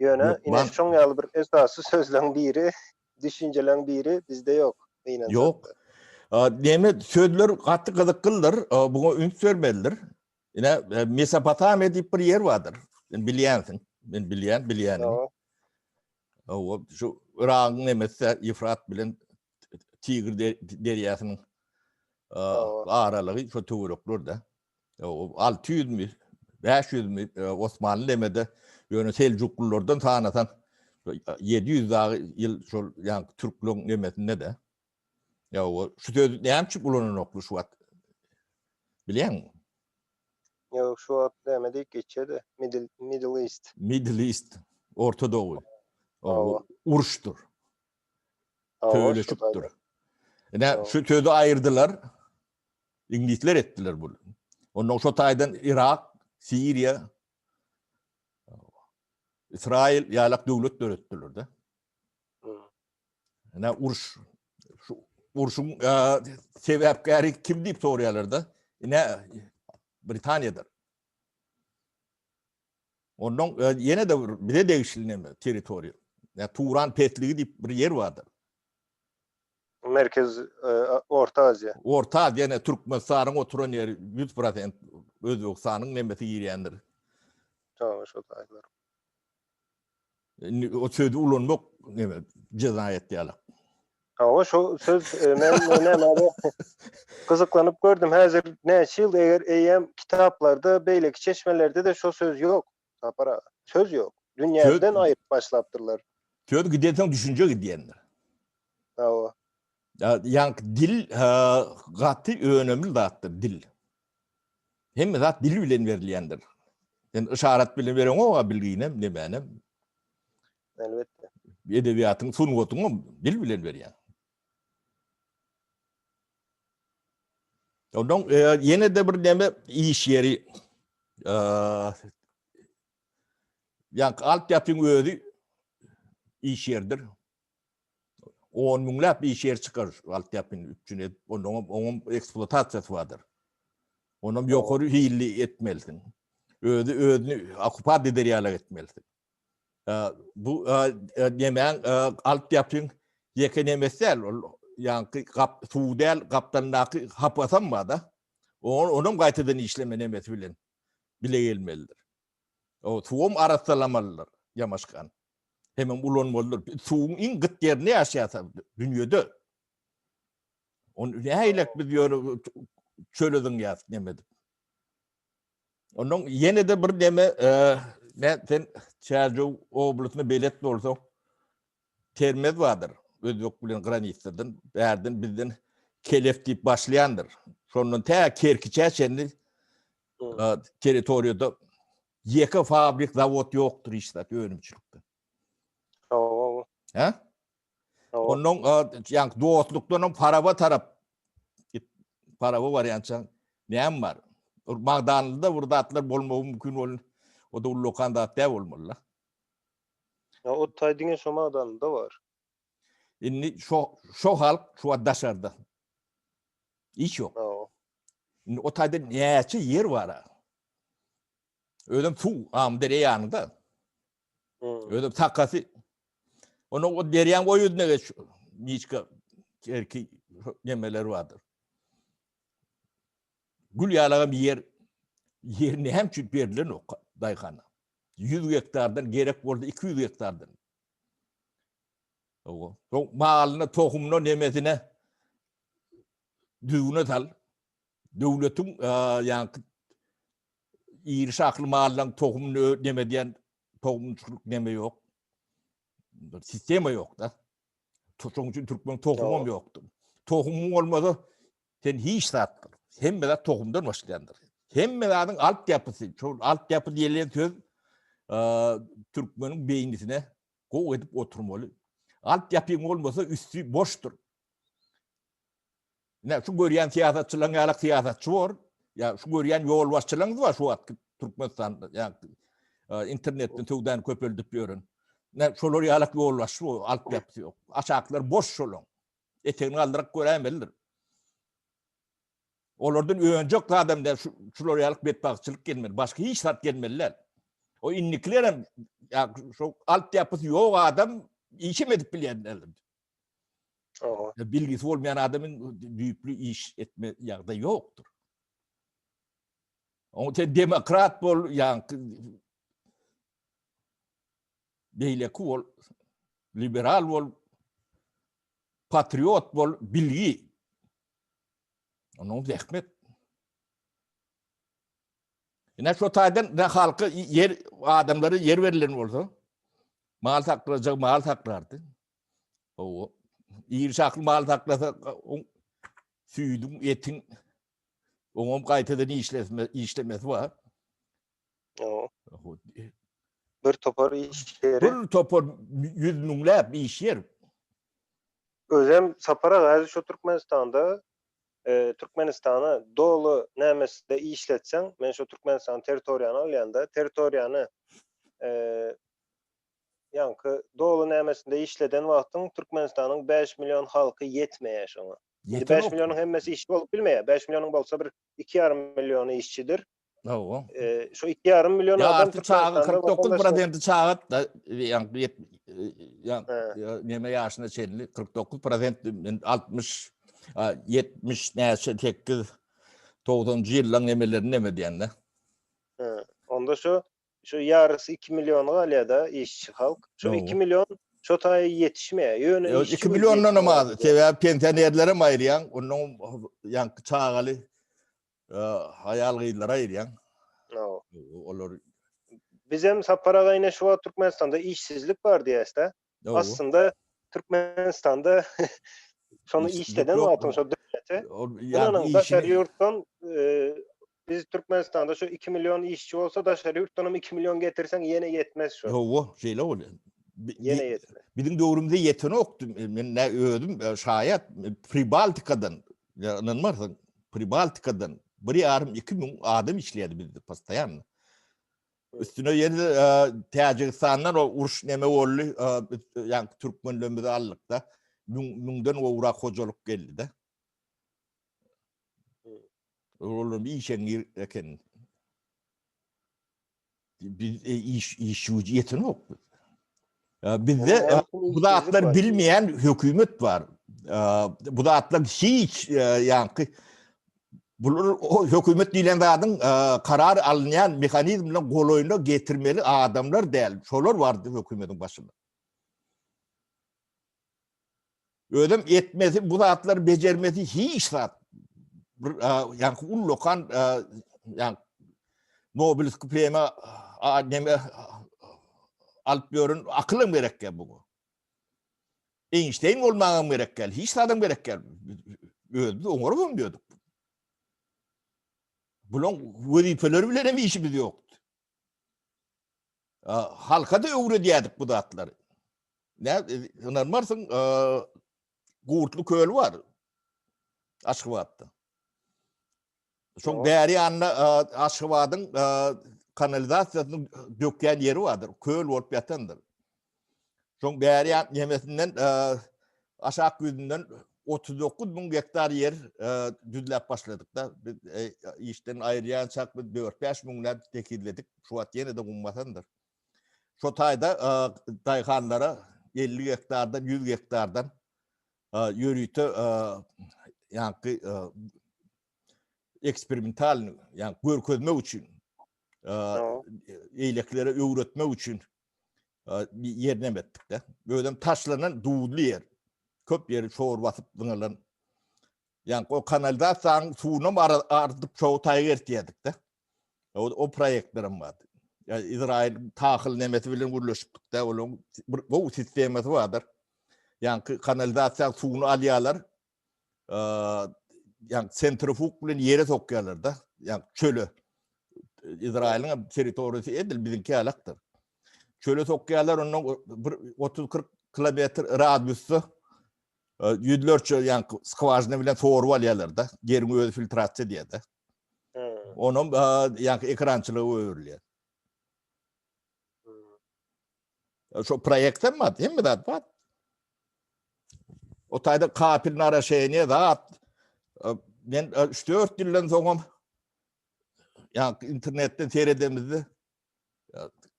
Ýöne ine şoň ýaly bir esasy sözleň biri, düşünjeleň biri bizde ýok, gynansak-da. Ýok. Neme sözler gaty gyzyklydyr, buňa üns bermelidir. Ine Mesopotamiýa diýip bir ýer bardyr. Sen bilýänsiň. Men bilýän, bilýänim. Hawa, şu Yragyň nemesi Ýefrat bilen Tigr derýasynyň aralygy şu töwereklerde. 600 mi, 500 mi Osmanly nemede, ýöne Seljuklylardan sanasaň 700 dagy ýyl şol ýaňky türkleriň nemesinde-de. Ýa şu söz näme üçin ulananokly şu wagt? Bilýäňmi? Ýok, şu wagt näme diýip geçýär-de? Middle, Middle East. Middle East, Orta Doğu. Uruşdyr. Söweşipdir. Ine şu sözi aýyrdylar. Iňlisler etdiler bunu. Ondan şu taýdan Irak, Siriýa, Israil ýalak döwlet döretdiler-de. Ine uruş şu urşuň sebäpkäri kim diýip soraýarlar-da. Ine Britaniýadyr. Ondan e, ýene de bir bize degişli neme territoriýa. Ýa Turan pesligi diýip bir ýer bardyr. Merkez e, Orta Aziýa. Orta Aziýa ýene Türkmenistanyň oturan ýeri 100% Özbegistanyň nemesi girýändir. Tamam, şo taýlar. Indi o sözi ulanmak neme jenaýat ýaly. Hawa şo söz e, men näme gyzyklanyp gördüm. Häzir näçe ýyl eger eýýäm kitaplarda, beýleki çeşmelerde-de şo söz ýok. Sapar aga. Söz ýok. Dünýäden aýryp başlapdyrlar. Söz gidensoň düşünje gidýändir. Hawa. Ýaňky dil gaty önemli zatdyr dil. Hemme zat dil bilen berilýändir. Sen yşarat bilen bereňok-a bilginem, nemänem. Elbetde. Edebiýatyň, sungatyňam dil bilen berýäň. Ondan e, ýene-de bir neme iş ýeri e, ýaňky altyapyň özi iş ýeridir. On müňläp iş ýeri çykar şu altyapyny üpjün edip, onuň oňam ekspluatasiýasy bardyr. Onam ýokary hilli etmelisiň. Özi özüni okupat eder ýaly etmelisiň. Bu nemäň altyapyň ýeke nemesi däl, ol ýaňky gap suw däl, gapdalyndaky hapasam bar-da. Onam gaýtadan işleme nemesi bilen bile gelmelidir. O suwam arassalamalydyr ýamaşgan. Hemem ulanmalydyr. Suwuň iň gyt ýerinde ýaşaýarsa dünýede. On nähilek biz ýöne çöle zyňýas neme edip. Ondan ýene-de bir neme, e, ne sen Çärjew oblastyna belet bolsaň, Termez bardyr. Özbek bilen granitsadan, bärden bizden Kelef diýip başlaýandyr. Şondan tä Kerkiçä çenli territoriýada ýeke fabrik, zawod ýokdur hiç zat önümçilikde. Hawa. Hä? Ondan ýa dostlukdan hem Faraba tarap Faraba barýança näme bar? Magdanlyda bir zatlar bolmagy mümkin bolun. O da ullakan zat däl bolmaly. Ya o taý diňe şo Magdanlyda bar. Indi şo şo halk şu daşarda. Iş ýok. Indi o taýda näçe ýer bar? Özem suw Amyderýa ýanynda. Özem sakasy. Onu o derýaň o ýüzüne geç. Niçka erki nemeler bardyr. Gül ýalagam ýer ýer näme üçin berilen o daýhana? 100 gektardan gerek bolsa 200 gektardan. Ogo. Soň malyna, tohumyna, nemesine düzgüne sal. Döwletiň ýaňky iri şahly mallaryň tohumyny neme diýen tohumçylyk neme ýok. Bir sistema ýok da. Şonuň üçin türkmen tohumam ýokdur. Tohumyň bolmasa sen hiç zat hemme zat tohumdan başlaýandyr. Hemme zadyň altyapysy, şol altyapy diýilýän söz türkmeniň beýnisine gowy edip oturmaly. Altyapyň bolmasa üsti boşdur. Ine şu görýän syýasatçylaryň ýalak syýasatçy bor. Ýa şu görýän ýolbaşçylaryňyz bar şu wagtky Türkmenistanda ýa e, internetden söwdany köpeldip ýören. Ine şolar ýalak ýolbaşçy bor, altyapysy ýok. Aşaklar boş şolaň. Etegini galdyryp göräýmelidir. Olardan önjek zadam däl, şular ýalyk betbagtçylyk gelmeli. Başga hiç zat gelmeli däl. O indikiler hem ýa şu altyapysy ýok adam işem edip bilýän däldir. Oho. Bilgisi bolmaýan adamyň düýpli iş etme ýagdaýy ýokdur. Oň sen demokrat bol, ýaňky beýleki bol, liberal bol, patriot bol, bilgi. Onuň zähmet. Ine şu taýdan ne halka ýer adamlara ýer berlen bolsa, mal saklajak mal saklardy. Owo. Iri şahly mal saklasa, oň süýdüň, etiň oňam gaýtadan işlesme, işlemesi bar. Owo. Bir topar iş ýeri. Bir topar ýüz müňläp iş ýer. Özem Sapar aga häzir şu Türkmenistanda e, Türkmenistana doly nämesinde işletseň, men şu Türkmenistan territoriýany alýanda, territoriýany e, ýaňky doly nämesinde işleden wagtyň Türkmenistanyň 5 million halky ýetmeýär şoňa. Indi 5 milyonyň hemmesi işçi bolup bilmeýär. 5 milyonyň bolsa bir 2,5 milliony işçidir. Hawa. Şu 2,5 million adam Ýarty çaga 49 prosenti çaga da ýa ýa neme ýaşyna çenli 49 prosent 60 70 näçe 8 90-njy ýyllaryň nemelerini neme diýende. Onda şu şu ýarysy 2 million galýar-da işçi halk. Şu 2 million şo taýy ýetişmeýär. Ýöne 2 milliondan hem az. Sebäbi pensionerlerem aýyrýaň, ondan ýaňky çagaly Aýal gyzlara aýyrýaň. Olar Bizem Sapar aga ine şu wagt Türkmenistanda işsizlik bar diýäs-de. Aslynda Türkmenistanda şony işleden wagtyň şo döwlete. Ynanyň daşary ýurtdan biz Türkmenistanda şu 2 million işçi bolsa daşary ýurtdan hem 2 million getirseň ýene ýetmez şo. Hawa, şeýle bolýar. Ýene ýetmez. Biziň döwrümizde ýetenokdy. Men nä özüm şaýat Pribaltikadan Ýa ynanmarsyň, Pribaltikadan bir ýarym, 2000 adam işleýärdi bizde postoýanno. Üstüne ýene Täjigistandan o uruş neme boldy, ýa türkmenlerimizi aldyk-da, müňden gowrak hojalyk geldi-de. Olar işeňňir eken. Biz e, iş iş güýji ýetenok. Bizde bu zatlar bilmeýän hökümet bar. Bu zatlar hiç ýaňky bular hökümet diýlen zadyň karar alynýan mehanizmleň golaýyna getirmeli adamlar däl. Şolar bardy hökümetiň başynda. Özem etmesi, bu zatlary bejermesi hiç zat. Bir ýaňky ullakan ýaňky Nobelski premiýa neme alyp ýören akylam gerek gel bu. Einstein bolmagam gerek gel, hiç zadam gerek gel. Özümiz oňaryp hem diýdik. Bulaň wezipeleri bilen hem işimiz ýokdy. Halka-da öwredýärdik bu zatlary. Ne, ynanmarsyň, Gurtly köli bar Aşgabatda. Şoň bäri ýanynda Aşgabadyň kanalizasiýasynyň dökýän ýeri bardyr, köl bolup ýatandyr. Şoň bäri ýan nemesinden aşak ýüzünden 39 müň gektar ýer düzläp başladyk-da. Biz işden aýyrýançak biz 4-5 müňläp tekizledik. Şu wagt ýene-de gum basandyr. Şo taýda daýhanlara 50 gektardan, 100 gektardan ýörite ýaňky eksperimental, ýaňky görkezmek üçin, eýlekilere öwretmek üçin ýer neme etdik-de. Özem taşlanan duzly ýer. Köp ýeri şor basyp zyňylan. Ýaňky o kanalizasiýanyň suwunam ardyp şo taýa ertýärdik-de. O, o proýektlerem bardy. Ya Izrail tahyl nemesi bilen gürleşipdik-de, olaryň bir gowy sistemasy bardyr. Ýaňky kanalizasiýanyň suwuny alýarlar. Ýaňky sentrifug bilen ýere sokýarlar-da, ýaňky çöle. Izrailiň hem territoriýasy edil biziňki ýalakdyr. Çöle sokýarlar, ondan bir 30-40 kilometr radiusda ýüzlerçe ýaňky skwažina bilen sorup alýarlar-da, ýeriň özi filtrasiýa edýär-de. Onam ýaňky ekrançylyga öwrülýär. Şo proýekt hem bar, hemme zat bar. O taýda kapil naraşeniýe zat. Men 3-4 ýyldan soňam ýaňky internetden seredemizde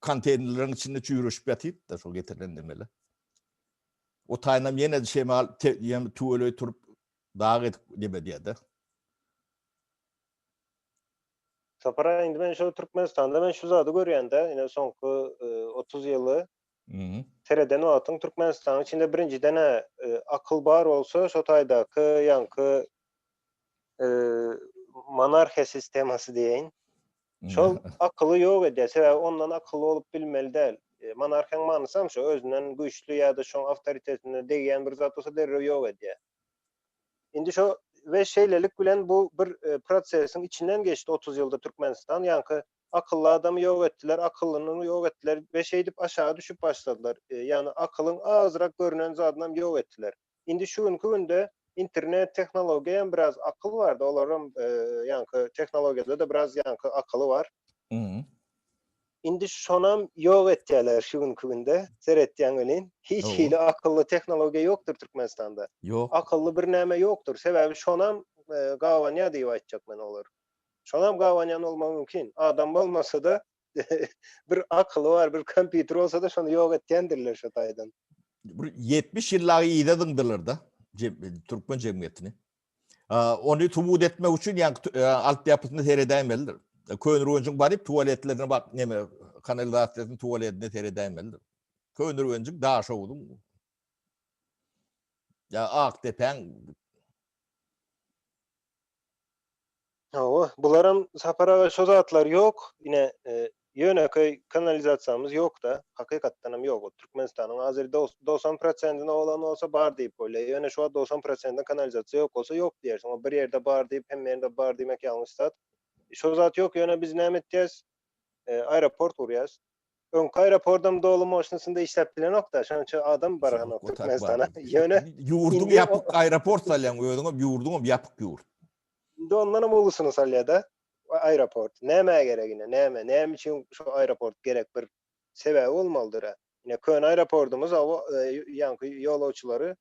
konteýnerleriň içinde çüýreşip ýatypdy şo getirilen demeli. O taýynam ýene şemal ýene tüweleý turup dag edip neme edýär-de. Sapar aga indi men şu Türkmenistanda men şu zady görýän-de, ine soňky 30 ýyly sereden wagtyň Türkmenistanyň içinde birinjiden-ä akyl bar bolsa şo taýdaky ýaňky monarhiýa sistemasy diýeýin. Şol akyly ýok edýär. Sebäbi ondan akylly bolup bilmeli däl. Monarhiýaň manysam şo, özünden güýçli ýa-da şoň awtoritetine degýän bir zat bolsa derrew ýok edýär. Indi şo we şeýlelik bilen bu bir prosesiň içinden geçdi 30 ýylda Türkmenistan. Ýaňky akylly adamy ýok etdiler, akyllyny ýok etdiler we şeýdip aşaga düşüp başladylar. Ýagny akylyň azrak görünen zadynam ýok etdiler. Indi şu günki günde internet tehnologiýa hem biraz akyl barda, olaram ýaňky tehnologiýada-da biraz ýaňky akyly bar. Indi şonam ýok etýärler şu günki günde. Seretýäň welin, hiç hili akylly tehnologiýa ýokdur Türkmenistanda. Ýok. Akylly bir näme ýokdur. Sebäbi şonam gabanýar diýip aýtjak men olar. Şonam gabanýan bolmagy mümkin. Adam bolmasa-da bir akyly bar, bir kompýuter bolsa-da şony ýok etýändirler şo taýdan. Bir 70 ýyllagy yza zyňdylar-da türkmen jemgyýetini. Ony subut etmek üçin ýaňky altyapysyna seredäýmelidir. Köneürgenjiň baryp tualetlerine bak, neme, kanalizasiýasynyň tualetine seredäýmelidir. Köneürgenjiň, Daşoguzyň ýa Akdepäň Hawa, bularam Sapar aga şo zatlar ýok. Ine, ýönekeý kanalizasiýamyz ýok-da, hakykatdanam ýok. O Türkmenistanyň hazir 90 prosentinde bolan bolsa bar diýip bolýar. Ýöne şu wagt 90 prosentinde kanalizasiýa ýok bolsa ýok diýersiň. O bir ýerde bar diýip, hemme ýerde bar diýmek ýalňyş zat. Şo zat ýok, ýöne biz näme etýäs? Aeroport gurýas. Öňki aeroportam doly moşnasynda işläp bilenok-da, şonuň üçin adam baranok Türkmenistana. Ýöne ýurduň ýapyk aeroport salýaň, özüňem ýurduňam ýapyk ýurt. Indi ondanam ulusyny salýa-da aeroport. Nämä gerek ine, näme, näme üçin şu aeroport gerek bir sebäbi bolmalydyr-a. Ine köne aeroportymyz hawa ýaňky ýolagçylary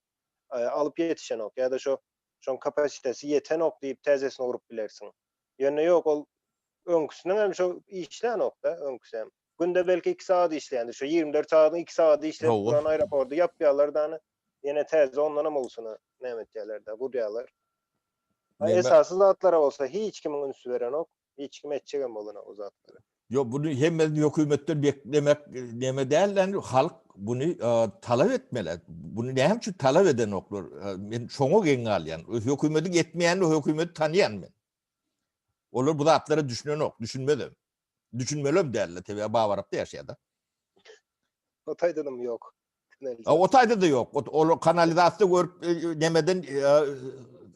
alyp ýetişenok ýa-da şo şoň kapasitesi ýetenok diýip täzesini gurup bilersiň. Ýöne ýok ol öňküsiniň hem şo işlänokda öňküsi hem. Günde belki 2 sagat işleýändir. Şo 24 sagadyň 2 sagady işläp duran aeroporty ýapýarlar dany. Ýene täze ondanam ulusyny näme etýärler-de gurýarlar. Esasy zatlara bolsa hiç kimiň ünsi berenok. Hiç kim etjegem bolanok o zatlary. Ýok buny hemmesini hökümetden beklemek neme däl ýani halk buny talap etmeli. Buny näme üçin talap edenoklar? Men şoňa geň galýan. Hökümetiň etmeýänini hökümeti tanýan men. Olar bu zatlara düşünenok, düşünmezem. Düşünmelem däldir, sebäbi Babarapda ýaşaýar-da. O taýdanam ýok. O taýda-da ýok. Ol kanalizasiýa görüp nemeden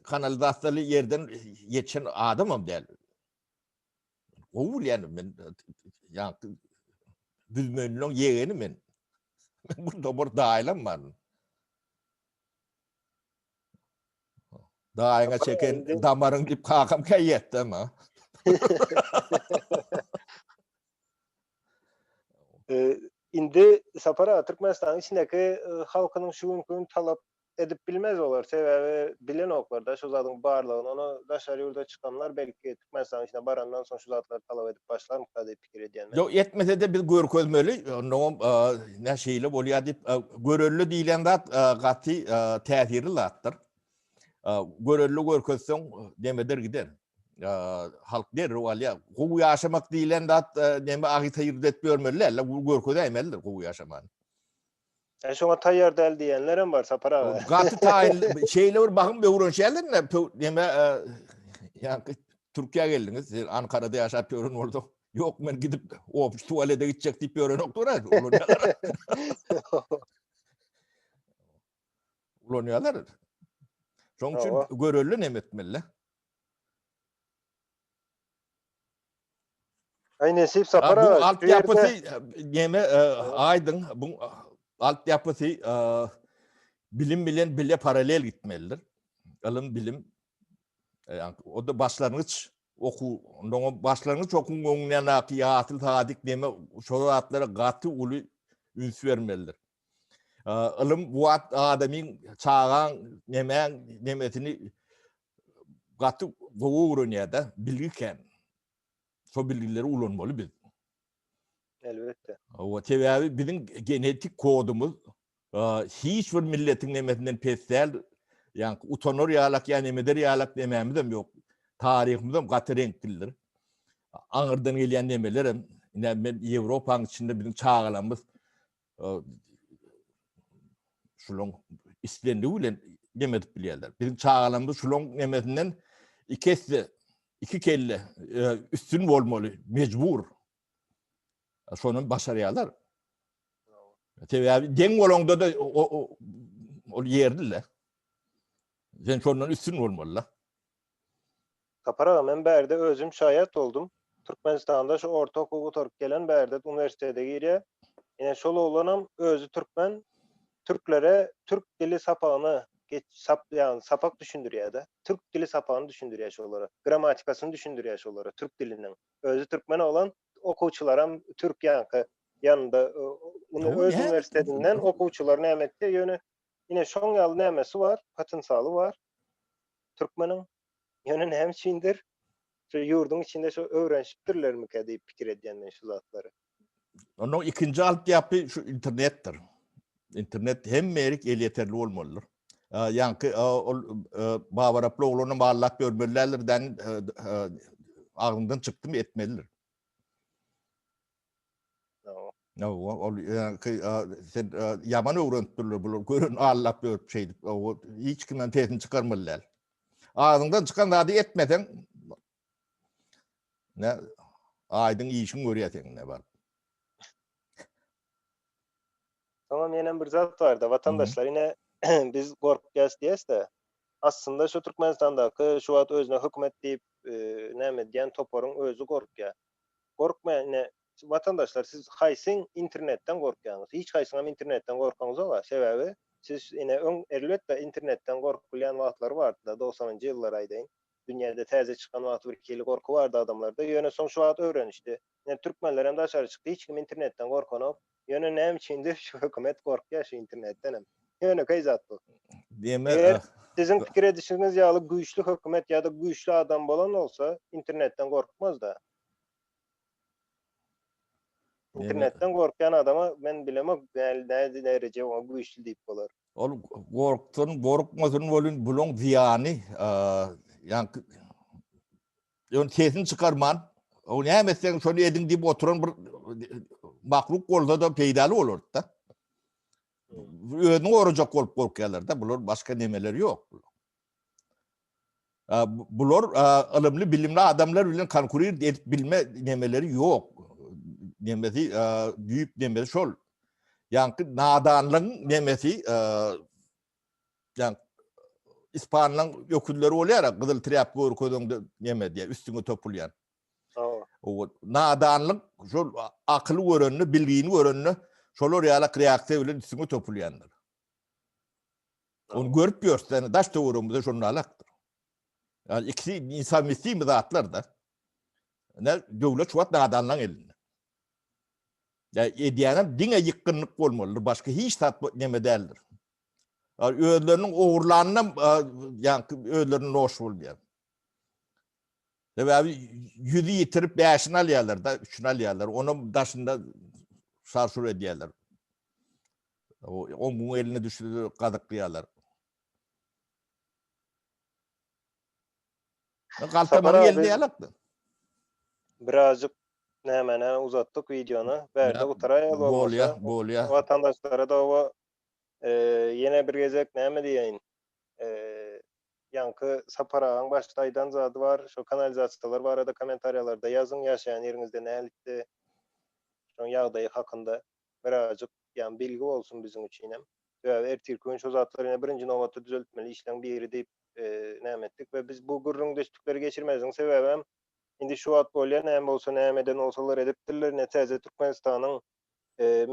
kanalizasiýaly ýerden ýetişen adamam däl. Gowy bilýän men ýaňky büzmeýinleň ýegeni men. Men bir topar daýylam bar. Daýyňa çeken damaryň diýip kakam käýetdi ama. Indi Sapar aga Türkmenistanyň içindäki halkynyň şu günki gün talap edip bilmez olar. Sebäbi bilenoklar-da şu zadyň barlygyny. Ony daşary ýurda çykanlar belki Türkmenistanyň içine barandan soň şu zatlary talap edip başlarmyka diýip pikir edýän men. Ýok, etmese-de biz görkezmeli. Onnoňam nä şeýle bolýar diýip, görelde diýlen zat gaty täsirli zatdyr. Görelde görkezseň nemeder gider. Halk derrew alýar. Gowy ýaşamak diýlen zat neme agyta ýyrt edip ýörmeli däl, görkezäýmelidir gowy ýaşamany. Sen şoňa taýýar däl diýenlerem bar Sapar aga. Gaty taýyn şeýle bir bahym öwrenşýärler ne neme ýaňky Türkiýä geldiňiz, siz Ankarada ýaşap ýören bolsaň, ýok men gidip opş tualete gitjek diýip ýörenokdyr. Ulanýarlar. Şonuň üçin görelde neme etmeli? Aý nesip Sapar aga. Bu altyapysy neme aýdyň bu altyapysy bilim bilen bile paralel gitmelidir. Ylym bilim ýa o da başlangyç okuw, ondan başlangyç okuwyň öňündäki ýasyl sadyk neme şo zatlara gaty uly üns bermelidir. Ylym bu wagt adamyň çagaň nemäň nemesini gaty gowy öwrenýär-de, bilgi kän. Şo bilgileri ulanmaly biz. Elbetde. Hawa, sebäbi biziň genetik kodumyz hiç bir milletiň nemesinden pes däl. Ýa utanar ýalak, ýa nemeder ýalak nemämizem ýok. Taryhymyzam gaty reňklidir. Aňyrdan gelýän nemelerem, ine men Ýewropanyň içinde biziň çagalarymyz şulaň islendigi bilen neme edip bilýärler. Biziň çagalarymyz şulaň nemesinden iki esse, iki kelle e, üstün bolmaly, mejbur. Şony başarýarlar. Sebäbi deň bolaňda da ol ýerli-le. Sen şondan üstün bolmaly-la. Sapar aga men bärde özüm şaýat boldum. Türkmenistanda şu orta okuw gutaryp gelen bärde uniwersitete girýär. Ine şol oglanam özi türkmen türklere türk dili sapagyny geç sap ýagny sapak düşündirýärde. Türk dili sapagyny düşündirýär şolara. Grammatikasyny düşündirýär şolara türk diliniň. Özi türkmen oglan okuwçylaram türk ýaňky ýanynda öz uniwersitetinden okuwçylar näme etdi ýöne ine şoň ýaly nämesi bar potensialy bar. Türkmeniň ýöne näme üçindir? Şu ýurduň içinde şu öwrenişipdirlermikä diýip pikir edýän men şu zatlary. Onuň ikinji altyapy şu internetdir. Internet hemme ýerik elýeterli bolmalydyr. Ýaňky ol babaraply oglany mallap ýörmeli däldir dän agzyňdan çykdymy etmelidir. Hawa, ol ýaňky sen ýaman öwrenipdirler bular gören allap ýörüp şeýdip hiç kimden sesini çykarmaly däl. Agzyňdan çykan zady etmeseň ne aýdyň işiň görýär seň ne bar. Soňam ýenem bir zat barda watandaşlar ine biz gorkýas diýäs-de aslynda şu Türkmenistandaky şu wagt özüne hökümet diýip näme diýen toparyň özi gorkýar. Gorkmaýan ine watandaşlar siz haýsyň internetden gorkýaňyz? Hiç haýsyňam internetden gorkaňyzok-a. Sebäbi siz ine öň elbetde internetden gorkulýan wagtlary bardy-da dogsanynjy ýyllar aýdaýyn. Dünýäde täze çykan wagty bir hili gorky bardy adamlarda. Ýöne soň şu wagt öwrenişdi. Ine türkmenlerem daşary çykdy hiç kim internetden gorkanok. Ýöne näme üçindir şu hökümet gorkýar şu internetdenem. Ýönekeý zat bu. Diýme, siziň pikir edişiňiz ýaly güýçli hökümet ýa-da güýçli adam bolan bolsa internetden gorkmaz-da. Internetden gorkýan adama men bilemok näde dereje oňa güýçli diýip bolar. Ol gorksun, gorkmasyn welin bulaň zyýany, ýaňky ýöne sesini çykarman, o näme etseň şony ediň diýip oturan bir mahluk bolsa-da peýdaly bolardy-da. Özüni gorajak bolup gorkýarlar-da, bular başga nemeleri ýok. Bular ylymly, bilimli adamlar bilen konkurir edip bilme nemeleri ýok. Nemesi, düýp nemesi şol. Ýaňky nadanlygyň nemesi, ýaňky ispanlaň öküzleri bolýar, gyzyl trýapka görkezeňde neme diýýär, üstüňe topulýan. O nadanlyk şol akyly görende, bilgini görende şolar ýalak reaksiýa bilen üstüňe topulýandyr. Ony görüp ýörüs, ýani daş töweregimizde şonda alakdyr. Ýani ikisi insowmestimy zatlar da. Ne döwlet şu wagt nadanlaň elinde. Ýa edýänem diňe ýykgynlyk bolmalydyr, başga hiç zat neme däldir. Özleriniň ogurlanynam ýaňky özlerine noş bolýar. Sebäbi ýüzi ýitirip bäşini alýarlar da, üçüni alýarlar. Onam daşynda şar-şur edýärler. Oň eline düşse gazyklaýarlar. Galtamanyň elinde ýalakdy. Birazjyk näme-näme uzatdyk wideony. Bärde gutaraýaly bolmasa. Bolýa, bolýa. Watandaşlara da oba ýene bir gezek näme diýeýin. Ýaňky Sapar agaň başda aýdan zady bar, şo kanalizasiýalar barada kommentariýalarda ýazyň, ýaşaýan ýeriňizde nälikdi, şoň ýagdaýy hakynda birazjyk ýagny bilgi bolsun biziň üçinem. Sebäbi ertirki gün şo zatlar ýene birinji nobatda düzeltmeli işleň biri diýip näme etdik we biz bu gürrüňdeşlikleri geçirmeziň sebäbem indi şu wagt bolýar näme bolsa näme eden bolsalar edipdirler ine täze Türkmenistanyň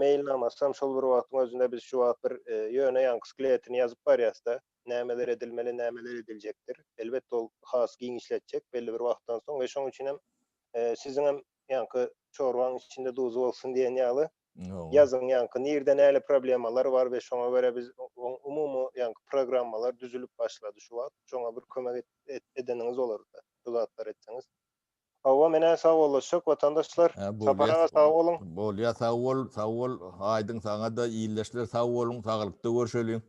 meýilnamasam şol bir wagtyň özünde biz şu wagt bir ýöne ýaňky skletini ýazyp barýasda nämeler edilmeli nämeler ediljekdir elbetde ol has giňişletjek belli bir wagtdan soň we şoň üçinem siziňem ýaňky çorbaň içinde duzy bolsun diýen ýaly ýazyň ýaňky nirde näle problemalar bar we şoňa görä biz umumy ýaňky programmalar düzülip başlady şu wagt şoňa bir kömek edeniňiz bolardy şu zatlary etseňiz. Hawa menä sag bollaşjak watandaşlar. Sapar aga sag boluň. Bolýa sag bol sag bol Aýdyň saňada ildeşler sag boluň saglykda görşeliň.